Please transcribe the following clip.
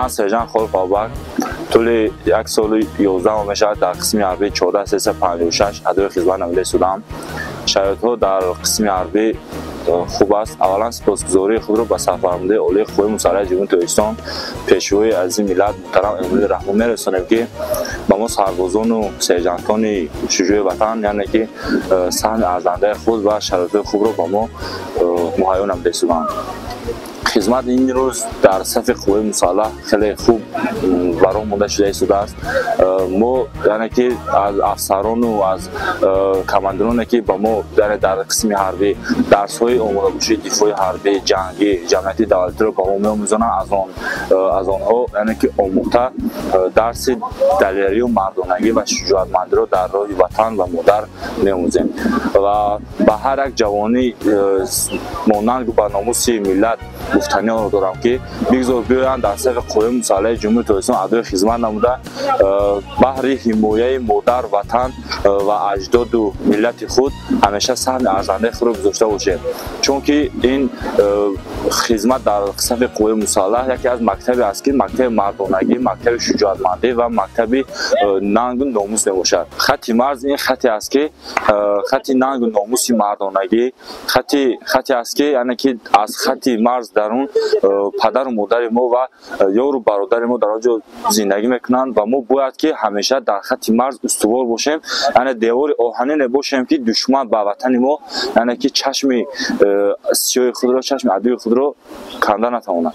Ман сержант Холов Абубакр тӯли 1 соли 11 моҳ мешавад дар қисми ҳарбии 14356 адои хизмат намуда истодам. Шароитҳо дар қисми ҳарбӣ хуб аст. Аввалан, сипосгузории худро ба сарфармондаи олии Қувваи мусаллаҳи Ҷумҳурии Тоҷикистон, Пешвои азизи миллат муҳтарам Эмомалӣ Раҳмон мерасонем, ки ба мо, сарбозону сержантони шуҷӯи ватан, яъне ки саҳми арзандаи худ ва шароитҳои хубро ба мо муҳайё намуда истоданд. Хизмат ин рӯз дар сафи қувваи мусаллаҳ хеле хуб ба роҳ монда шуда истодааст. Мо, яъне ки, аз афсарону аз командироне, ки ба мо, яъне, дар қисми ҳарбӣ дарсҳои омодабошии дифои ҳарбӣ, ҷангӣ, ҷамъиятии давлатиро ба мо меомӯзонанд, аз онҳо, яъне ки, омӯхта дарси далерию мардонагӣ ва шуҷоатмандиро дар роҳи ватан ва модар меомӯзем. Ва ба ҳар як ҷавонӣ монанду ба номуси миллат гуфтаниро дорам, ки бигзор биёянд, дар сафи қувваи мусаллаҳи Ҷумҳурии Тоҷикистон адои хизмат намуда, баҳри ҳимояи модар ватан ва аҷдоду миллати худ ҳамеша саҳми арзандаи худро гузошта бошем, чунки ин хизмат дар сафи қувваи мусаллаҳ яке аз мактабе аст, ки мактаби мардонагӣ, мактаби шуҷоатмандӣ ва мактаби нангу номус мебошад. Хати марз ин хате аст, ки хати нангу номуси мардонагӣ, хате аст, ки, яъне ки, аз хати марз дарун падару модари мо ва ёру бародари мо дар он ҷо зиндагӣ мекунанд ва мо бояд ки ҳамеша дар хати марз устувор бошем, яъне девори оҳанине бошем, ки душман ба ватани мо, яъне ки, чашми сиёҳи худро, чашми адуи худро канда натавонад.